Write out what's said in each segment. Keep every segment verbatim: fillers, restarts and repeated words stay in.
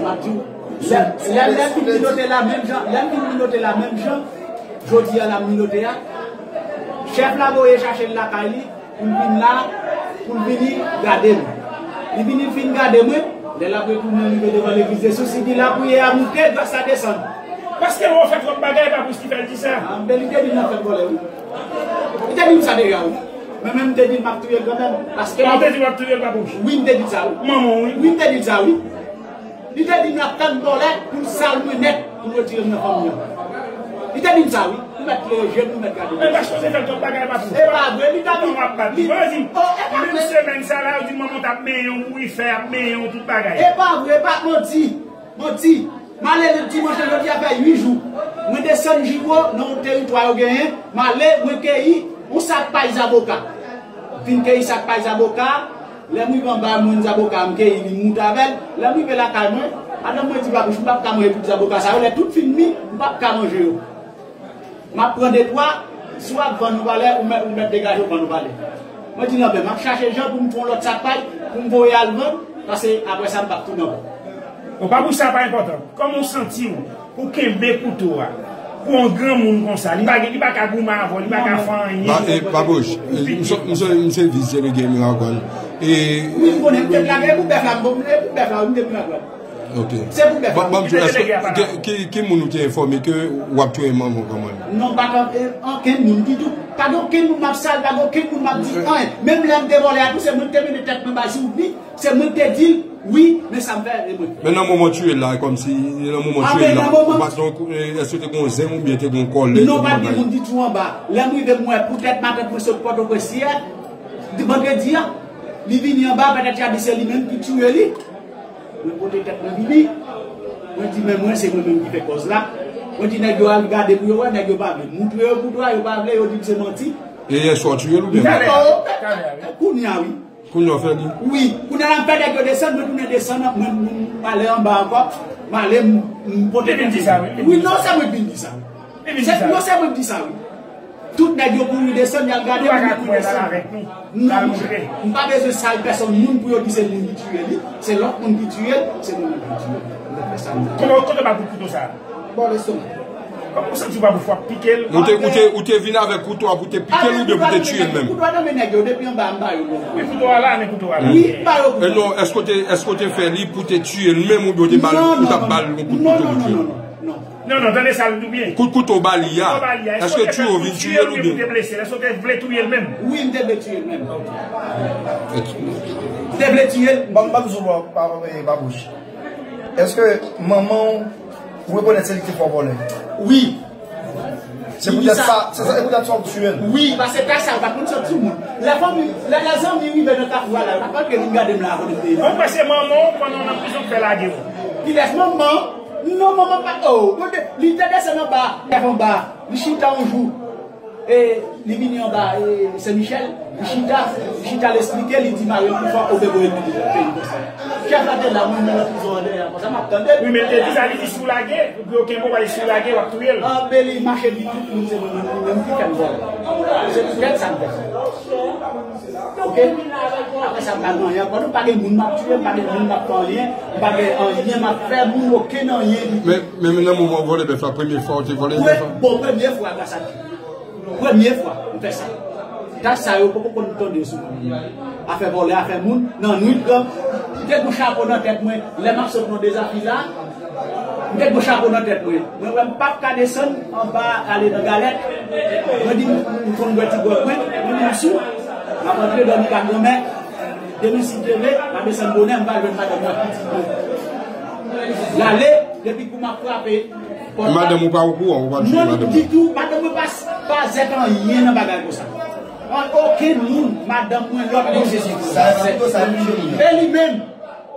M ap di w, lè, lè, lè m vin minote la menm jan, lè m vin minote la menm jan, jodi a l ap minote a, chèf la voye chache l lakay li, pou l vin la, pou l vini gade m. Li vini, l fin gade mwen, lè l ap retounen rive devan legliz de Sous, li di, lapriyè a moute, gras la desann. Paske w fè twòp bagay, pa pou ki fè l di sa. Anben, li te di m l ap fè m vòlè, wi. Li te di m sa deja, wi. Mwen menm, m te di l m ap touye l kanmenm. Paske... Ou te di w ap touye l, pa pou... Wi, m te di l sa, wi. Manman w, wi. Wi, m te di l sa, wi. Li te di m l ap tann vòlè pou l sal mwen nèt, pou l retire m nan fanmi an. Li te di m sa, wi. Ou mèt leve je nou, mèt gade. Men pa sipoze fè l twòp bagay, pa pou... E pa vre, li ta di... Kòman w ap bat li? Vòlè di m. Oh, e pa vre. Menm semèn sa la, yo di manman w t ap benyen w, bourifè ap benyen w, tout bagay. E pa vre, e pa manti. Manti. M ale dimanch lan, jodi a fè uit jou. Mwen desann Jiwo nan yon teritwa yo genyen. M ale, mwen keyi yon sak pay zaboka. Fin keyi sak pay zaboka. Lè m rive anba, m jwenn zaboka, m keyi li, m moute avè l. Lè m rive lakay mwen, madanm mwen di, Babouch, m p ap ka manje tout zaboka sa yo. Lè tout fin mi, m p ap ka manje yo. M ap pran de twa, si w ap vann ou valè, ou mèt, ou mèt degaje w vann ou valè. Mwen di, anben, m ap chache jan pou m fè yon lòt sak pay, pou m voye al vann, paske apre sa, m p ap tounen ankò. Bon, Babouch, sa pa enpòtan. Kòman w santi w pou kenbe kouto a? Pou yon granmoun konsa, li pa gen, li pa ka goumen avè w, li pa ka fè anyen. Ba, e, Babouch, e, m se, m se, m se vis delege Miragwàn. E, wi, m konnen, m te plage pou bèf la, m bon, e pou bèf la, wi, m te Miragwàn. Ok. Se pou bèf la. Ban m di w, èske, ki, ki, ki moun ou te enfòme ke w ap touye manman w kanmenm? Non, pa t, e, ankenn moun ditou. Pa gen okenn moun m ap sal, pa gen okenn moun m ap di anyen. Menm lè m te vòlè a tou, se mwen ki te mennen tèt mwen bay sou li. Se mwen ki te di l, wi, men sa m fè, e mwen. Men nan moman w touye l la, kòmsi, nan moman w touye l la, ou pa t gen, e, èske te gen yon zenn oubyen te gen yon kòlè? Non, pa t gen moun ditou anba. Lè m rive, m wè poutèt matant mwen sot Pòtoprens yè, di vandredi a, li vini anba, petèt y a di se li menm ki touye li. Mwen pote tèt mwen vini. Mwen di, men mwen, se mwen menm ki fè kòz la. Mwen di, nèg yo al gade pou yo wè, nèg yo pa vle. M montre yo kouto a, yo pa vle, yo di m se manti. E yè swa w touye l oubyen? Non, kounye a, wi. Kounye a w fè li? Wi, kounye a la m fè nèg yo desann, mwen tounen desann, mwen, mwen, m ale anba ankò, m ale, m, m pote tèt mwen. Li vin di sa, wi. Wi, non, se mwen ki vin di sa. Li vin di sa. Non, se mwen ki di sa, wi. Tout nèg yo kouri desann, y al gade moun ki kouri desann. Non, m pa bezwen sal pèsonn moun pou yo di se moun ki tiye li, se lòt moun ki tiye l, se mwen menm ki tiye l. Mwen fè sa m vle. Kòman, kote w ba kout kouto sa a? Bò lestomak. Kòman w santi w pa pou fwa pike l? Ou te, ou te, ou te vin avèk kouto a pou te pike l oubyen pou te tiye l menm? Kouto a nan men nèg yo, depi anba m ba yo l. Men kouto a la, men kouto a la. Wi, m ba yo kouto a. E non, èske w te, èske w te fè li pou te tiye l menm oubyen w te ba l, ou t ap ba l yon kout kouto pou tiye l? Non, non, non, non, non. Non, non, tande sa l di w byen. Kout kouto w ba li a, èske tiye w vin tiye l oubyen? Ou te blese l, èske w te vle touye l menm? Wi, m te vle tiye l menm. M te vle tiye l. Ban m, ban m di w, pa, pa, pa, Babouch. Èske manman w, ou rekonèt se li ki te fè w vòlè? Wi. Se poutèt sa, se sa, se poutèt sa w tiye l? Wi, paske kay sa yo pa konn sòt sou moun. Lè fanmi, lè, lè zanmi rive nan kafou a la, yo pa konn ke vin gade m la kote m te ye. Ou panse manman w, pandan w nan prizon, k fè lage w? Kilès manman? Non, manman pa, oh, kote, li te desann anba, lève anba, li chita yon jou. E, li vini anba, e, Sen Michèl, li chita, li chita, l esplike, li di mari l pou fò, oubyen voye l vini peyi konsa. Chèf la te la, mwen, mwen nan prizon an dèyè, konsa, m ap tande l. Wi, men l te di sa, li di si w lage, oubyen w kenbe w, si w lage, w ap touye l. Anben, li mache di tout moun, se mwen, mwen, mwen menm ki fè m vòlè. Se poutèt sa m fè sa. Ok? Apre sa, m pa gen anyen ankò. Nou pa gen moun m ap tiye, m pa gen moun m ap fè anyen, m pa gen anyen m ap fè moun, okenn anyen ditou. Men, men, men nan moman w vòlè bèf la, premye fwa w te vòlè bèf la? Bon, premye fwa, gras a Dye. Premye fwa, m fè sa. Tach sa yo poko konn tande sou mwen. Afè vòlè, afè moun, nan nwit gang, m te gen chapo nan tèt mwen, lè m ap sot nan Dezafil la, m te gen chapo nan tèt mwen. Mwen wè m p ap ka desann anba ale nan Galèt. Mwen di m, m konn bwè ti gwòg mwen, mwen di m sou. M ap antre dòmi ka granmè. Demen si Dye vle, m a desann bonè, m va jwenn madanm mwen ak pitit mwen. L ale, depi kou m ap frape pòt la. Madanm ou pa okouran, ou pa t jwenn madanm ou? Non, ditou, madanm mwen pa, pa zèt anyen nan bagay konsa. An okenn moun, madanm mwen, lòt moun. Sa, sa, sa, sa, e li menm.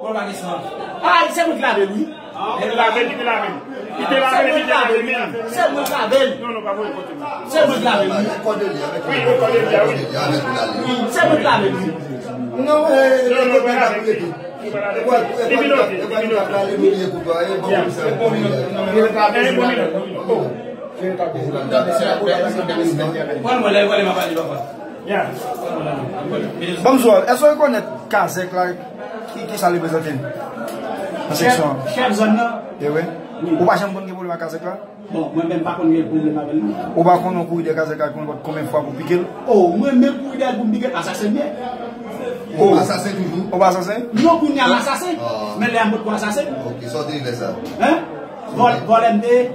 Bon, pa gen san. Ah, se mwen ki lave l, wi. Li te lave l, li te lave l. Li te lave l, li te lave l, men. Se mwen ki lave l. Non, non, pa voye kote mwen. Se mwen ki lave l, wi. Wi, yo kòde li a, wi. Wi, se mwen ki lave l, wi. Non, eh, non, non, pa lave l. Li vin ote, li vin ote. Ya. Eh, bon minit, bon minit. Oh. Pran mwen la, e pale, m a pale, papa. Ya. Ban m di w, èske w rekonèt Kazèk la, ki, ki sa l reprezante? Nan seksyon an. Chèf zòn nan. E wi. Wi. Ou pa janm konn gen pwoblèm ak kazèk la? Bon, mwen menm pa konn gen pwoblèm avè l non. Ou pa konn yon kouri dèyè kazèk la konn konbyen fwa pou pike l? O, mwen menm kouri dèyè l pou m pike l, asasen m ye. O, asasen toujou? Ou pa asasen? Non, kounye a m asasen. Men lè a m potko asasen. Ok, sa w te ye lè sa? Hein? Vòl-, vòlè m te ye.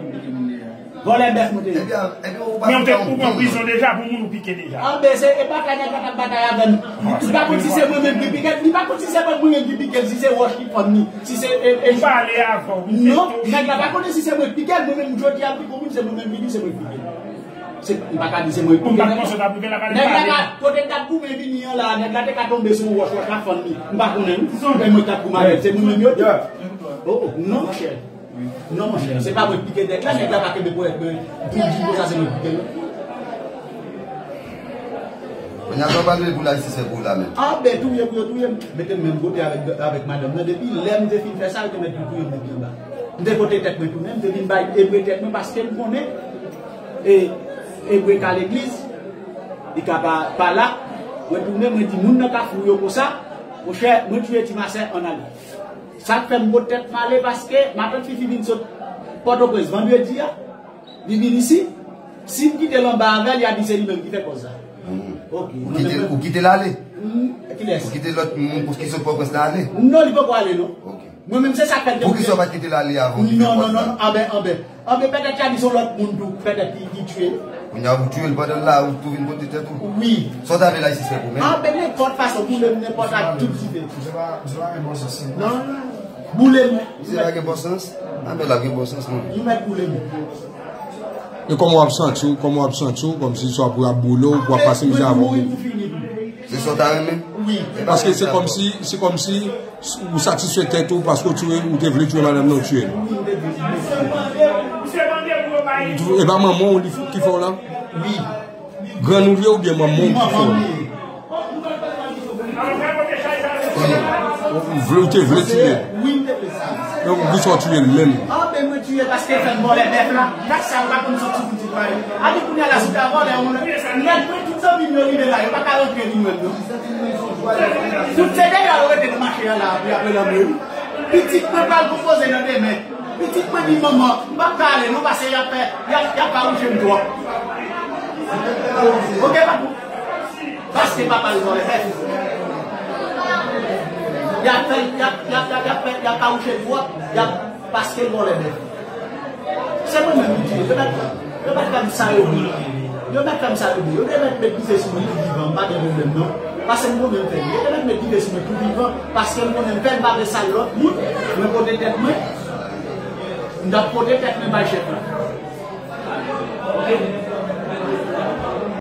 Vòlè bèf mwen te ye. Ebyen, ebyen, ou pa... Men ou te, ou pran prizon deja pou moun ou pike deja. Anben, se, e pa fè nèg la t ap batay avè m. Li pa konn si se mwen menm ki pike l, li pa konn si se mwen menm ki pike l, si se wòch ki fann li, si se, e, e... Ou pale avè w, non, nèg la pa konnen si se mwen ki pike l, mwen menm jodi a m pike yon moun, se mwen menm ki di se mwen ki pike l. Se, m pa ka di se mwen ki pike nèg la. Nèg la ka, kote l t ap goumen vini an la, nèg la te ka tonbe sou yon wòch, wòch la fann li. M pa konnen, wi. Se mwen k t ap goumen avè l, se mwen menm yo di. O, non, monchè. Non, monchè, se pa mwen ki pike nèg la, nèg la pa kenbe ponyèt mwen tou di konsa se mwen ki pike l. Kounye a sa w pral rele pou lajistis fè pou ou la menm? Anben, touye pou yo touye m. Mete m menm kote avèk, avèk madanm nan. Depi lè m te fin fè sa, yo te mèt tou touye m depi anba. M te pote tèt mwen tounen, m te vin bay Ebre tèt mwen paske m konnen, e, Ebre ka legliz, li ka pa, pa la. Mwen tounen, mwen di moun nan Kafou yo konsa, monchè, mwen touye Ti Masè, ann ale. Sa k fè m pot tèt m ale, paske matant Fifi vin sot Pòtoprens vandredi a, li vin isi. Si m kite l anba avè l, y a di se li menm ki fè kòz la. Hmm. Ok. Ou kite, ou kite l ale? Hmm, kilès? Ou kite lòt moun pou ki sot Pòtoprens la ale? Non, li poko ale, non. Ok. Mwen menm, se sa k fè m te... Poukisa w pa t kite l ale avan w kite pòt la? Non, non, non, non, anben, anben. Anben, petèt y a di se yon lòt moun tou, petèt ki, ki touye l. Kounye a ou touye l pandan l la, ou tou vin pote tèt ou? Wi. Sa w ta vle lajistis fè pou mwen? Anben, nenpòt fason, boule m nenpòt ak tout dife. Misye pa, misye pa gen bon sans. Non, non. Boule m. Misye pa gen bon sans? Anben, l ap gen bon sans, mwen. Ou mèt boule m. E kòman w ap santi w, kòman w ap santi w, kòmsi swa pou y ap boule w, pou w ap pase mizè avan w? Mwen tou mouri pou fini tou. Se sa w ta renmen? Wi. Paske se kòmsi, se kòmsi ou satisfè tèt ou paske w touye, ou te vle touye madanm nan, ou touye l. Wi, m te vle, m te vle. E pa manman w li f-, ki fè w la? Wi. Grann ou li ye oubyen manman w ki fè w la? Manman m li ye. Ou vle, ou te vle touye l? Wi, m te vle sa. Donk, ou kisa w touye l menm? Anben, mwen touye l paske l fè m vòlè bèf la. Gad sa, ou pa konn sòti pou di pale. Anben, kounye a la, si w ta vòlè, ou lè, lè mwen, tout zanmi m yo rive la, yo pa ka rantre vin wè m, non. Tout se deyò yo rete nan mache a la, apre, apre lanmò yo. Pitit mwen pral konpoze nan demen. Pitit mwen di, "Manman, m p ap ka ale non, paske y ap fè, y ap, y ap fawouche m twòp." Ok, papou? Paske papa l vòlè bèf. Y ap fè, y ap, y ap, y ap, y ap fè, y ap fawouche l twòp, y ap, paske l vòlè bèf. Se mwen menm ki di, yo mèt, yo mèt fè m sa yo vle. Yo mèt fè m sa yo vle. Yo te mèt met dife sou mwen tou vivan, m pa gen pwoblèm non. Paske m konnen m fè l. Yo te mèt met dife sou mwen tou vivan, paske m konnen m fè l, m pa vle sal lòt moun. Mwen pote tèt mwen, m t ap pote tèt mwen bay chèf la. Ok?